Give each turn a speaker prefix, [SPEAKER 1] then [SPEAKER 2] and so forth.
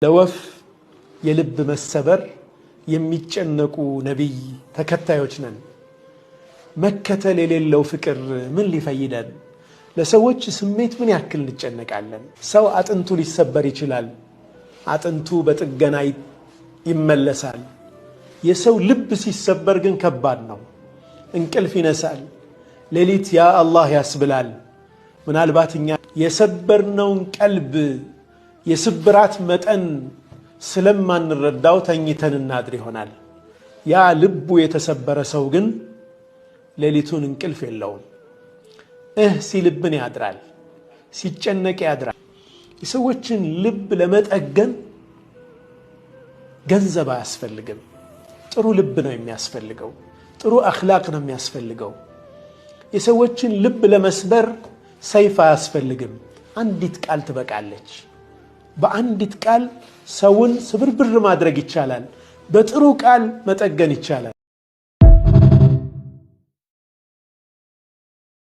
[SPEAKER 1] ለወፍ የልብ መሰበር የሚጨነቁ ነቢይ ተከታዮች ነን። መከተል የሌለው ፍቅር ምን ሊፈይደን? ለሰዎች ስሜት ምን ያክል እንጨነቃለን? ሰው አጥንቱ ሊሰበር ይችላል። አጥንቱ በጥገና ይመለሳል። የሰው ልብ ሲሰበር ግን ከባድ ነው። እንቅልፍ ይነሳል። ሌሊት ያ አላህ ያስብላል። ምናልባት እኛ የሰበርነውን ቀልብ የስብራት መጠን ስለማንረዳው ተኝተን እናድር ይሆናል። ያ ልቡ የተሰበረ ሰው ግን ሌሊቱን እንቅልፍ የለውም። እህ ሲልብን ያድራል፣ ሲጨነቅ ያድራል። የሰዎችን ልብ ለመጠገን ገንዘብ አያስፈልግም። ጥሩ ልብ ነው የሚያስፈልገው። ጥሩ አኽላቅ ነው የሚያስፈልገው። የሰዎችን ልብ ለመስበር ሰይፍ አያስፈልግም። አንዲት ቃል ትበቃለች። በአንዲት ቃል ሰውን ስብርብር ማድረግ ይቻላል። በጥሩ ቃል መጠገን ይቻላል።